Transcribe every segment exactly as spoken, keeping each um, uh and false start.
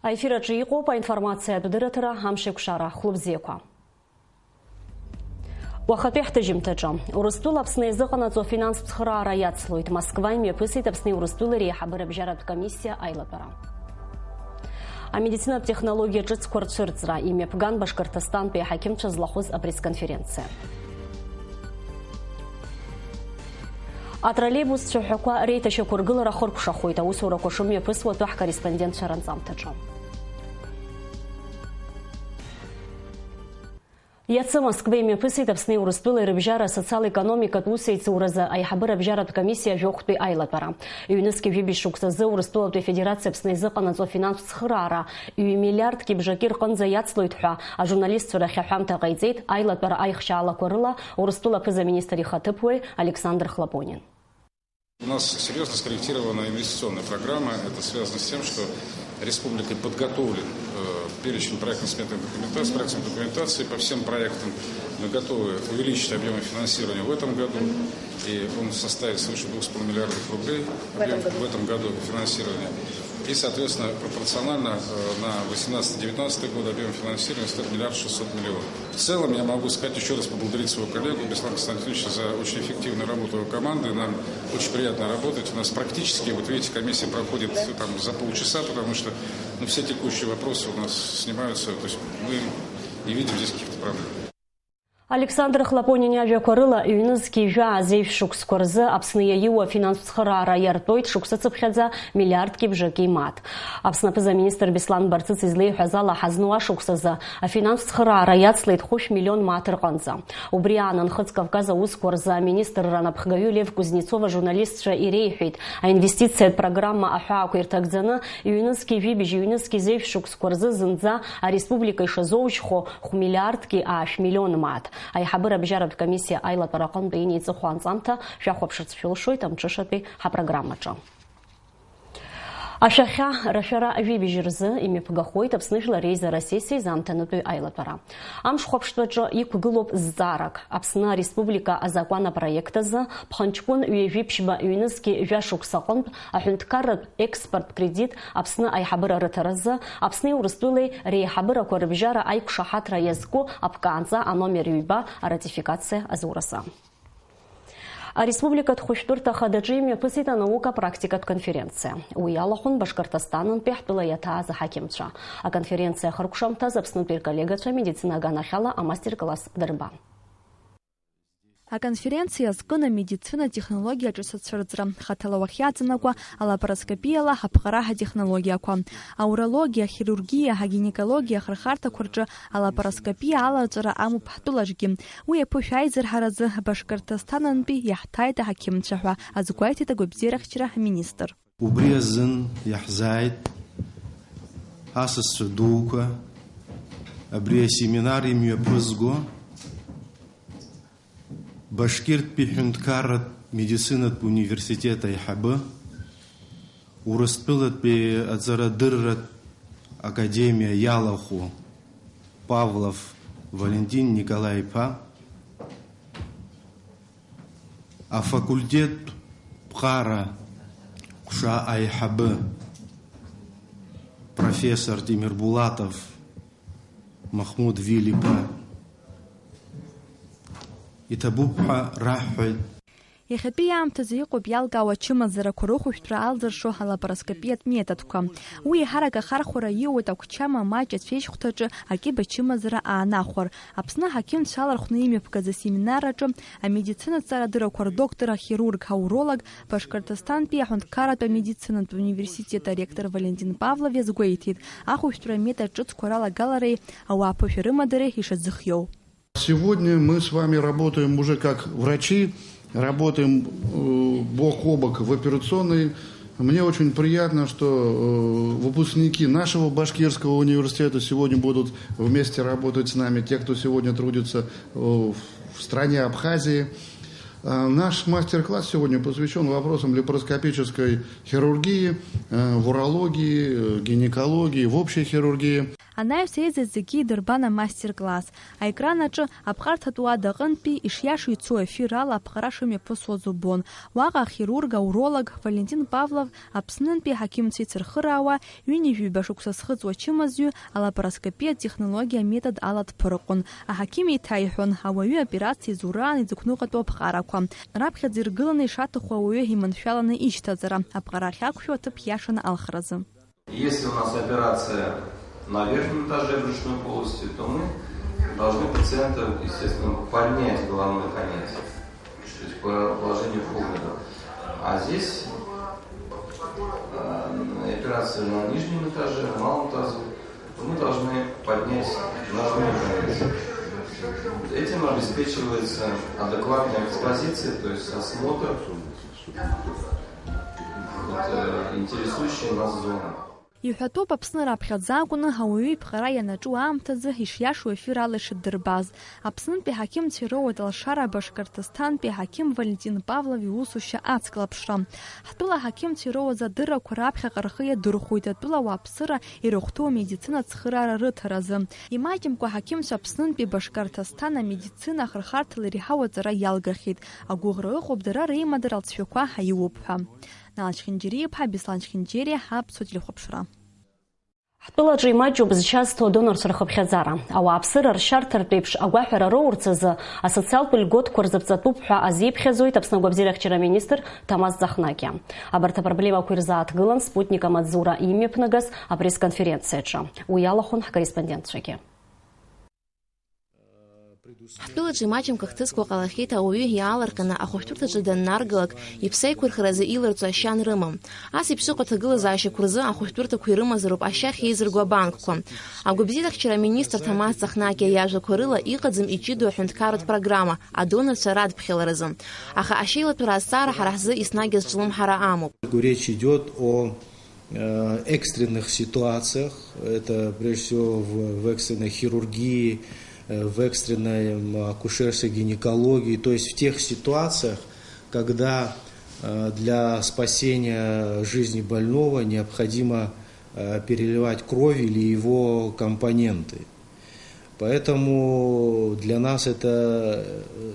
Аефир аҿы иҟоуп аинформациатә дырраҭара «Амшеикәшара». Хәлыбзиақәа. Уахатәи ҳҭыжьымҭаҿы. Урыстәыла Аԥсны изыҟанаҵо афинанстә цхыраара иацлоит. Москва имҩаԥысит Аԥсни Урыстәылеи реиҳабыра бжьаратә комиссиа аилатәара. Амедицинатә технологиа ҿыцқәа рцәырҵра имҩаԥган Башкортостантәи аҳақьымцәа злахәыз апресс-конференциа. Атроллеибус цәаҳәақәа реиҭашьақәыргылара хыркәшахоит, аусурақәа шымҩаԥысуа атәы ҳкорреспондентцәа ранҵамҭаҿы. Иацы Москва имҩаԥысит Аԥсни Урыстәылеи рыбжьара асоциал-економикатә усеицуразы аиҳабыра бжьаратә комиссиа жәохәтәи аилатәара. Ҩнызқьи жәибжь шықәсазы Урыстәылатәи Афедерациа Аԥсны изыҟанаҵо афинанстә цхыраара ҩ-миллиардки бжаки рҟынӡа иацлоит ҳәа ажурналистцәа рахь аҳәамҭа ҟаиҵеит аилатәара аихшьаалақәа рыла Урыстәыла аԥыза-министр ихаҭыԥуаҩ Александр Хлопонин. У нас серьёзно скорректирована инвестиционная программа. Это связано с тем, что республикой подготовлен, э, перечень проектно-сметной документации, проектной документации по всем проектам. Мы готовы увеличить объемы финансирования в этом году, и он составит свыше двух с половиной миллиардов рублей. В этом объём году. В этом году финансирования. И, соответственно, пропорционально, э, на восемнадцатый-девятнадцатый год объём финансирования составит миллиард шестьсот миллионов. В целом я могу сказать, ещё раз поблагодарить своего коллегу Беслана Константиновича за очень эффективную работу его команды. Нам очень приятно работать. У нас практически, вот видите, комиссия проходит там за полчаса, потому что, ну, все текущие вопросы у нас снимаются. То есть мы не видим здесь каких-то проблем. Александр Хлопонин иажәақәа рыла, ҩнызқьи жәаа зеижә шықәсқәа рзы Аԥсны иаиуа афинанстә цхыраара иартәоит шықәсыцыԥхьаӡа миллиардки бжаки мааҭ. Аԥсны аԥыза-министр Беслан Барцыц излеиҳәаз ала, ҳазну ашықәсазы афинанстә цхыраара иацлеит хәышә миллион мааҭ рҟынӡа. Убри аан Нхыҵ Кавказ аусқәа рзы аминистрра анапхгаҩы Лев Кузнецов ажурналистцәа иреиҳәеит, аинвестициатә программа аҳәаақәа ирҭагӡаны, ҩнызқьи жәибжь, ҩнызқьи зеижә шықәсқәа рзы зынӡа ареспублика ишазоужьхо хә-миллиардки аашә миллион мааҭ. Аиҳабыра абжьаратә комиссиа аилатәара аҟынтәи инеиҵыху анҵамҭа шәахәаԥшырц шәылшоит амҽышатәи ҳапрограммаҿы. Ашәахьа рашәара жәибжь рзы имҩаԥгахоит Аԥсны Жәлар Реизара асессиа изаамҭанытәи аилатәара. Амш хәаԥштәаҿы иқәгылоуп зҵаарак. Аԥсны Ареспублика азакәан апроект азы ԥхынҷкәын ҩажәи ԥшьба ҩнызқьи жәа шықәса аҟынтә аҳәынҭқарратә экспорттә кредит Аԥсны аиҳабыра рыҭаразы Аԥсни Урыстәылеи реиҳабырақәа рыбжьара аиқәшаҳаҭра иазку аԥкаанҵа аномер ҩба аратификациа азуразы. Ареспубликатә хәышәтәырҭа хадаҿы имҩаԥысит анаука практикатә конференциа. Уи иалахәын Башкортостанынтәи ҳтәыла иаҭааз аҳақьымцәа. Аконференциа ахыркәшамҭаз Аԥснытәи рколлегацәа амедицина аганахьала амастер-класс дырбан. Аконференциа иазкын амедицина технологиа ҿыц ацәырҵра, хаҭала уахьаҵанакуа алапароскопиала аԥҟара ҳтехнологиақәа, аурологиа, ахирургиа, агинекологиа ахырхарҭақәа рҿы алапароскопиа алаҵәара амоуп ҳтәылаҿгьы. Уи аԥышәа аизырҳаразы Башкортостанынтәи иаҳҭааит аҳақьымцәа ҳәа азгәеиҭеит агәабзиарахьчара аминистр. Убри азын иаҳзааит асасцәа дуқәа, абри асеминар имҩаԥызго Башкиртәи ҳәынҭқарратә медицинатә университет аиҳабы, Урыстәылатәи аҵарадырратә академиа иалахәу Павлов Валентин Николаи-иԥа, афакультет ԥҟара ҟәша аиҳабы, профессор Темирбулатов Махмуд Вилиԥа, иҭабуп ҳәа раҳҳәеит. Иахьатәи аамҭазы иҟоуп иалкаау ачымазарақәа рыхәышәтәра алзыршо алапароскопиатә методқәа. Уи еиҳарак ахархәара иоуеит агәчама маҷ ацәеижьхәҭаҿы акьыба чымазара аанахәар. Аԥсны аҳақьымцәа алархәны имҩаԥгаз асеминар аҿы амедицинатә ҵарадыррақәа рдоктор, ахирург, ауролог, Башкортостантәи аҳәынҭқарратә амедицинатә университет аректор Валентин Павлов иазгәеиҭеит, ахәышәтәра аметод ҿыцқәа ралагалареи ауаа аԥышәа рымадареи ишазыхиоу. Сегодня мы с вами работаем уже как врачи, работаем, э, бок о бок в операционной. Мне очень приятно, что, э, выпускники нашего Башкирского университета сегодня будут вместе работать с нами, те, кто сегодня трудится, э, в стране Абхазии. А, наш мастер-класс сегодня посвящён вопросам лапароскопической хирургии, э, в урологии, э, гинекологии, в общей хирургии. Анаҩс еизаз зегьы идырбан амастер-класс. Аекран аҿы аԥҟарҭатә уада аҟынтәи ишиашоу ицо ефир ала аԥҟара шымҩаԥысуаз убон. Уаҟа ахирург, ауролог Валентин Павлов Аԥснынтәи аҳақьымцәа ицырхыраауа, ҩынҩажәи ҩба шықәса зхыҵуа ачымазаҩ алапароскопиатә технологиа аметод ала дԥырҟон. Аҳақьым еиҭаиҳәон, ауаҩы аоперациа изураан изықәныҟатәу аԥҟарақәа. Раԥхьаӡа иргыланы ишаҭаху ауаҩы иманшәаланы ишьҭаҵара, аԥҟара ахьақәшәо аҭыԥ иашаны алхразы. Если у нас операция на верхнем этаже брюшной полости, то мы должны пациента, естественно, поднять головной конец. То есть по положению Фогеля. А здесь, э, операция на нижнем этаже, в малом тазу, то мы должны поднять ножную конечность. Этим обеспечивается адекватная экспозиция, то есть осмотр вот, э, интересующей нас зоны. Иҳәатәуп, Аԥсны раԥхьаӡа акәны ауаҩы иԥҟара ианаҿу аамҭазы ишиашоу ефир ала ишдырбаз. Аԥснынтәи аҳақьымцәа ироуеит алшара Башкортостантәи аҳақьым Валентин Павлов иусушьа ацклаԥшра. Ҳтәыла аҳақьымцәа ироуаз адыррақәа раԥхьаҟа рхы иадырхәоит атәыла ауааԥсыра ирыхәҭоу амедицина ацхыраара рыҭаразы. Имаҷымкәа аҳақьымцәа Аԥснынтәи Башкортостан амедицина ахырхарҭала иреиҳау аҵара иалгахьеит. Агәыӷра ыҟоуп дара реимадара алҵшәақәа аиуп ҳәа. Нал Чхинџьариа-иԥҳа, Беслан Чхинџьариа, Аԥсуа телехәаԥшра. Ҳтәылаҿы имаҷуп зшьа зҭоу адонорцәа рхыԥхьаӡара. Ауааԥсыра ршьарҭартә еиԥш агәаҳәара роурц азы асоциалтә льготқәа рзыԥҵатәуп ҳәа азиԥхьаӡоит Аԥсны агәабзиарахьчара министр Ҭамаз Ҵахнакиа. Абарҭ апроблемақәа ирзааҭгылан Спутник амаҵзура имҩаԥнагаз апресс-конференциаҿы. Уи иалахәын ҳкорреспондентцәагьы. Ҳтәылаҿы имаҷымкәа хҭысқәа ҟалахьеит ауаҩы иаалырҟьаны ахәышәтәырҭаҿы даннаргалак, иԥсы аиқәырхаразы иларҵо ашьа анрымам. Ас еиԥш ыҟоу аҭагылазаашьақәа рзы ахәышәтәырҭақәа ирымазароуп ашьа ахьеизырго абанкқәа. Агәабзиарахьчара аминистр Ҭамаз Ҵахнакиа иажәақәа рыла, иҟаӡам иҷыдоу аҳәынҭқарратә программа адонорцәа радԥхьаларазы. Аха ашьеилаҭәара азҵаара ҳара ҳзы еснагь азҿлымҳара амоуп. Речь идёт о э, экстренных ситуациях, это прежде всего в, в экстренной хирургии, э, в экстренной, м, акушерской гинекологии, то есть в тех ситуациях, когда, э, для спасения жизни больного необходимо, э, переливать кровь или его компоненты. Поэтому для нас это, э,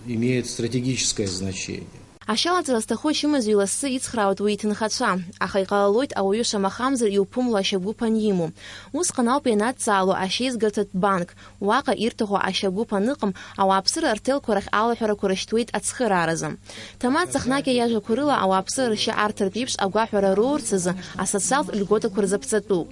имеет стратегическое значение. Ашьа алаҵара зҭаху ачымазаҩ лассы ицхраауеит уи иҭынхацәа, аха иҟалалоит ауаҩы шамахамзар иуԥымло ашьагәыԥ анимоу. Усҟан ауп ианадҵаало ашьеизгарҭатә банк, уаҟа ирҭаху ашьагәыԥ аныҟам, ауааԥсыра арҭелқәа рахь алаҳәарақәа рышьҭуеит ацхырааразы. Ҭамаз Ҵахнакиа иажәақәа рыла, ауааԥсыра ршьа арҭартә еиԥш агәаҳәара роурц азы асоциалтә льготақәа рзаԥҵатәуп.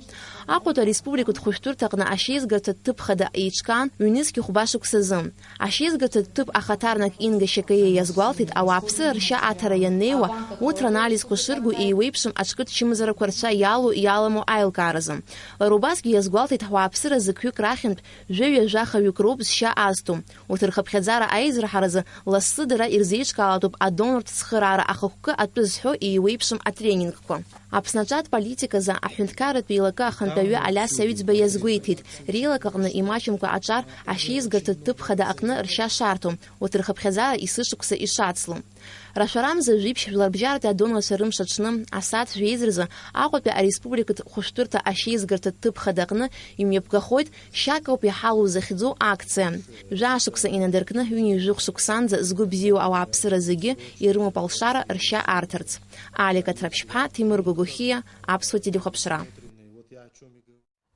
Аҟәатәи ареспубликатә хәышәтәырҭаҟны ашьеизгарҭатә ҭыԥ хада еиҿкаан ҩнызқь хәба шықәсазы. Ашьеизгарҭатә ҭыԥ ахаҭарнак Инга Шьакаиа иазгәалҭеит, ауааԥсыра ршьа аҭара ианнеиуа, урҭ ранализқәа шырго еиуеиԥшым аҿкы чымазарақәа рцәа иалоу, иаламоу аилкааразы. Лара убасгьы иазгәалҭеит, ҳуааԥсыра зықьҩык рахьынтә жәаҩа-жәахаҩык роуп зшьа азҭо. Урҭ рхыԥхьаӡара аизырҳаразы лассы дара ирзеиҿкаалатәуп адонортә цхыраара ахықәкы атәы зҳәо еиуеиԥшым атренингқәа. Аԥсны аҿатә политиказы аҳәынҭқарратә еилакы ахантәаҩы Алиас Аҩӡба иазгәеиҭеит, реилак аҟны имаҷымкәа аҿар ашьеизгарҭатә ҭыԥ хада аҟны ршьа шарҭо, урҭ рхыԥхьаӡара есышықәса ишацло. Рашәарамза жәиԥшь жәларбжьаратәи адонорцәа рымш аҽны, асааҭ жәеиза рзы, Аҟәатәи ареспубликатә хәышәтәырҭа ашьеизгарҭатә ҭыԥ хада аҟны имҩаԥгахоит Шьакоуп иҳалоу захьӡу акциа. Жәаа шықәса инадыркны ҩынҩажәи жәохә шықәсанӡа згәы бзиоу ауааԥсыра зегьы ирымоуп алшара ршьа арҭарц. Алика Ҭраԥшьԥҳа, Ҭемыр Гогохиа, Аԥсуа телехәаԥшра.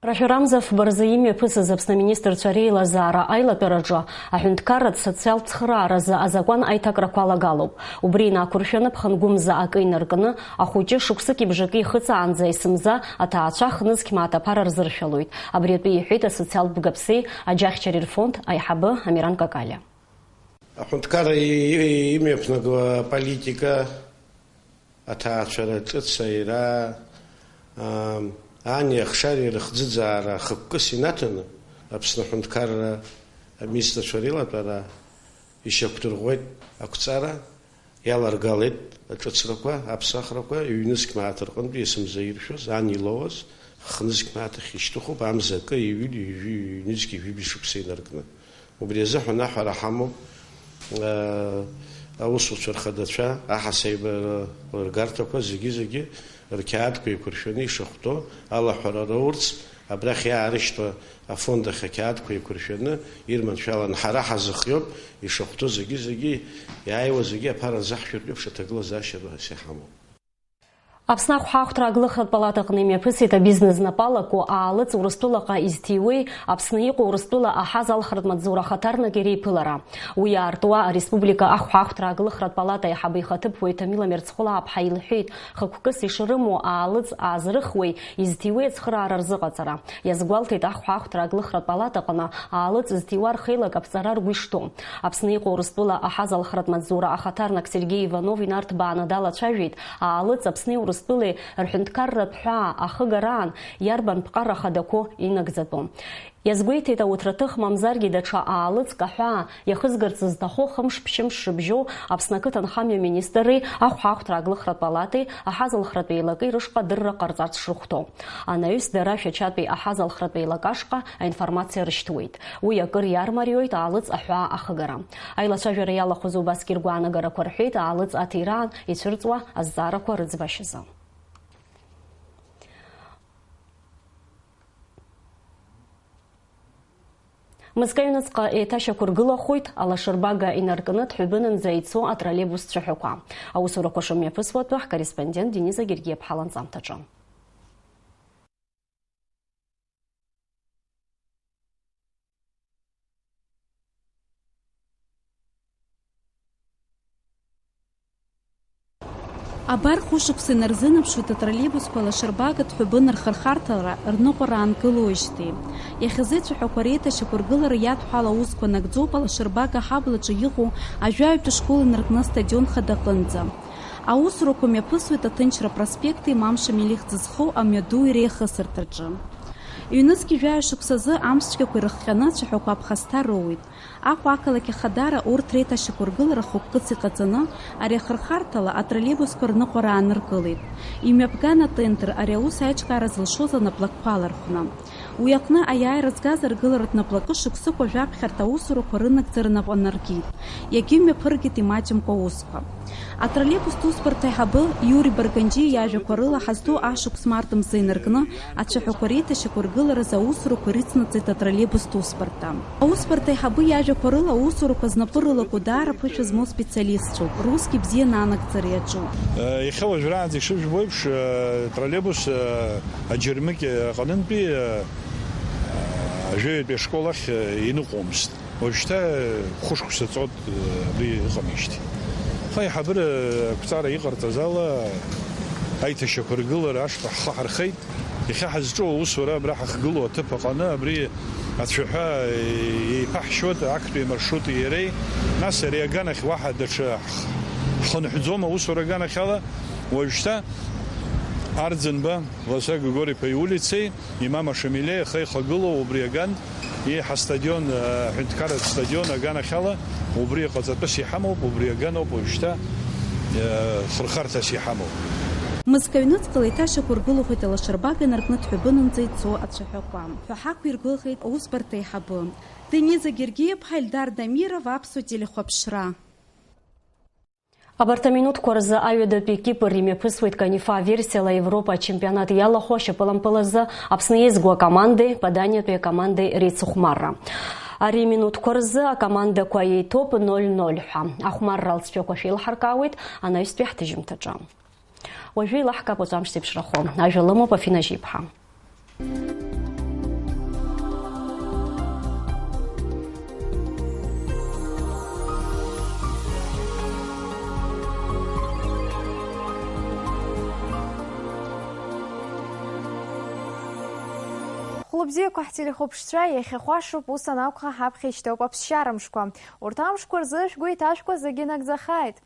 Рашәарамза фба рзы имҩаԥысыз Аԥсны аминистрцәа реилазаара аилатәараҿы аҳәынҭқарратә социалтә цхырааразы азакәан аиҭакрақәа алагалоуп. Убри инақәыршәаны ԥхынгәымза акы инаркны, ахәыҷы шықәсыки бжаки ихыҵаанӡа есымза аҭаацәа хнызқь мааҭ аԥара рзыршәалоит. Абри атәы иҳәеит асоциалтә бгаԥсеи аџьахьчареи рфонд аиҳабы Амиран Какалиа. Аҳәынҭқарра и-, и-, имҩаԥнаго аполитика, аҭаацәара ҿыц аира, аа, ани ахшареи рыхӡыӡаара хықәкыс инаҭаны, Аԥсны аҳәынҭқарра аминистрцәа реилатәара ишьақәдырӷәӷәеит ақәҵара, иаларгалеит аҿыцрақәа, аԥсахрақәа, ҩнызқь мааҭ рҟынтә есымза иршәыз, ан илоуаз, хнызқь мааҭ ахь ишьҭыхуп, амза акы, иҩ-, ҩ-, ҩнызқь ҩажәи шықәса инаркны. Убри азыҳәан аҳәара ҳамоуп, э, Аусуцәа рхадацәа, аҳасабала ргарҭақәа зегьы-зегьы рқьаадқәа еиқәыршәаны ишахәҭоу алаҳәара роурц, абрахь иаарышьҭуа афонд ахь ақьаадқәа еиқәыршәаны ирманшәалан, ҳара ҳазыхиоуп, ишахәҭоу зегьы-зегьы, иааиуа зегьы аԥара рзаҳшәыртә еиԥш аҭагылазаашьа роуҳәарц иҳамоуп. Аԥсны ахәҳахәҭра аглыхратә палатаҟны имҩаԥысит абизнес знапы алаку аалыҵ Урыстәылаҟа изҭиуеи Аԥсны иҟоу Урыстәыла аҳаз алхратә маҵзура ахаҭарнаки реиԥылара. Уи аартуа ареспублика ахәҳахәҭра аглыхратә палата аиҳабы ихаҭыԥуаҩ Ҭамила Мерцхәлааԥҳа илҳәеит, хықәкыс ишрымоу аалыҵ аазрыхуеи изҭиуеи ацхыраара рзыҟаҵара. Иазгәалҭеит ахәҳахәҭра аглыхратә палатаҟны аалыҵ зҭиуа рхеилак аԥҵара ргәы ишҭоу. Аԥсны иҟоу Урыстәыла аҳаз алхратә маҵзура ахаҭарнак Сергеи Иванов инарҭбааны далацәажәеит аалыҵ Аԥсни Урыстәылеи рҳәынҭқарратә ҳәаа ахыгараан иарбан ԥҟара хадақәоу инагӡатәу. Иазгәеиҭеит, ауҭраҭых мамзаргьы даҽа аалыҵк аҳәаа иахызгарц зҭаху хымш-ԥшьымш шыбжьоу Аԥсны ақыҭанхамҩа министрреи ахәҳахәҭра аглыхратә палатеи аҳаз алхратә еилаки рышҟа адырра ҟарҵарц шрыхәҭоу. Анаҩс дара Шәачатәи аҳаз алхратә еилак ашҟа аинформациа рышьҭуеит. Уи акыр иармариоит аалыҵ аҳәаа ахыгара. Аилацәажәара иалахәыз убасгьы ргәаанагарақәа рҳәеит аалыҵ аҭираан ицәырҵуа азҵаарақәа рыӡбашьазы. Мызкы аҩныҵҟа еиҭашьақәыргылахоит алашарбага инаркны Ҭҳәыбынынӡа ицо атроллейбус цәаҳәақәа. Аусурақәа шымҩаԥысуа атәы ҳкорреспондент Дениза Гергиаԥҳа ланҵамҭаҿы. Абар, хәышықәса инарзынаԥшуеит атроллейбусқәа алашарбага Ҭҳәыбын рхырхарҭара рныҟәара аанкылоижьҭеи. Иахьазы ацәаҳәақәа реиҭашьақәыргылара иадҳәало аусқәа нагӡоуп алашарбага аҳаблаҿы иҟоу ажәаҩтә школ инаркны астадион хадаҟынӡа. Аусурақәа мҩаԥысуеит Аҭынчра апроспекти Мамша Мелих зызхоу амҩаду иреихысырҭаҿы. Ҩнызқь жәаҩа шықәсазы амшцәгьақәа ирыхҟьаны ацәаҳәақәа аԥхасҭа роуеит. Аҟәа ақалақь ахадара урҭ реиҭашьақәыргылара хықәкыс иҟаҵаны, ари ахырхарҭала атроллейбусқәа рныҟәара ааныркылеит. Имҩаԥган атендер ари аус аиҿкаара зылшоз анаплакқәа алархәны. Уи аҟны аиааира згаз аргыларатә наплакы шықәсык уажәаԥхьарҭа аусурақәа рынагӡара нап анаркит. Иагьымҩаԥыргеит имаҷымкәа аусқәа. Атроллейбустә усбарҭа аиҳабы Иури Барганџьиа иажәақәа рыла, ҳазҭоу ашықәс март мза инаркны ацәаҳәақәа реиҭашьақәыргыларазы аусурақәа ирыцнаҵеит атроллейбустә усбарҭа. Аусбарҭа аиҳабы иажәақәа рыла, аусурақәа знапы рылаку даара ԥышәа змоу специалистцәоуп, русгьы бзианы анагӡара иаҿуп. Иахьа уажәраанӡа ишыжәбо еиԥш, атроллейбус аџьармыкьа аҟынтәи ажәаҩатәи ашкол ахь иныҟәомызт. Уажәшьҭа хәышықәса ҵуеит, абри ыҟамижьҭеи. Аха аиҳабыра ақәҵара иҟарҵаз ала, аиҭашьақәыргылара ашҟа ҳхы ҳархеит. Иахьа ҳазҿу аусура абра ҳахгылоу аҭыԥ аҟаны абри ацәаҳәа еиԥаҳшьуеит актәи амаршрути иареи. Нас ари аганахь уаҳа даҽа ҳхынҳәӡом аусура аганахьала. Уажәшьҭа Арӡынба Ласа Григори-иԥа иулицеи Имам Ашамиле аха ихагылоу убри аган, еиҳа астадион, аҳәынҭқарратә стадион аганахьала, убри аҟаҵатәыс иҳамоуп, убри аганоуп уажәшьҭа, э, хырхарҭас иҳамоу. Мызкы аҩныҵҟала еиҭашьақәыргылахоит алашарбага инаркны Ҭҳәыбынынӡа ицо ацәаҳәақәа, ҳәа ҳақәиргәыӷит аусбарҭа аиҳабы. Дениза Гергиаԥҳа, Ельдар Дамиров, Аԥсуа телехәаԥшра. Абарҭ аминуҭқәа рзы аҩадатәи Кипр имҩаԥысуеит канифа аверсиала Европа ачемпионат иалахәу ашьапылампыл азы Аԥсны иеизгоу акомандеи Паданиатәи акомандеи реицыхәмарра. Ари аминуҭқәа рзы акомандақәа еиҭоуп ноль ноль ҳәа. Ахәмарра алҵшәақәа шәеилҳаркаауеит анаҩстәи ҳҭыжьымҭаҿы. Уажәы еилаҳкаап уаҵәы амш зеиԥшрахо. Ажәа лымоуп Афина Жьиԥҳа. Хәлыбзиақәа ҳтелехәаԥшцәа, иахьахәашоуп, ус анакәха, ҳаԥхьа ишьҭоуп аԥсшьара мшқәа. Урҭ амшқәа рзы шәгәы иҭашәкуа зегьы нагӡахааит.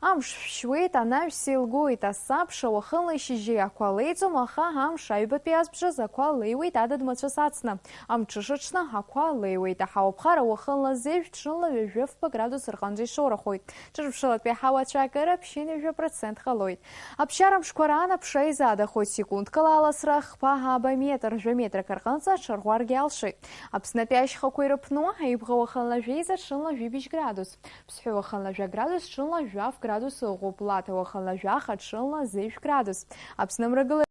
Амш шәшьуеит, анаҩс еилгоит, асабша уахынла ишьыжьи ақәа леиӡом, аха амш аҩбатәи азбжаз ақәа леиуеит адыд-мацәыс ацны, амҽыша аҽны ақәа леиуеит, аҳауа ԥхара уахынла зежә, ҽынла ҩажәи фба градус рҟынӡа ишоурахоит. Ҿырԥшылатәи аҳауа ацәаакыра ԥшьынҩажәа процент ҟалоит. Аԥсшьара мшқәа раан аԥша изаадахоит, секундкала аласра хԥа ааба метр, жәа метрак рҟынӡа. аҿарӷәаргьы алшоит. Аԥснытәи ашьхақәа ирыԥну, Еибӷа уахынла жәеиза, ҽынла жәибжь градус. Ԥсҳәы уахынла жәа градус, ҽынла жәаф градус ыҟоуп. Лаҭа уахынла жәаха, ҽынла зежә градус. Аԥсны мрагылаҩ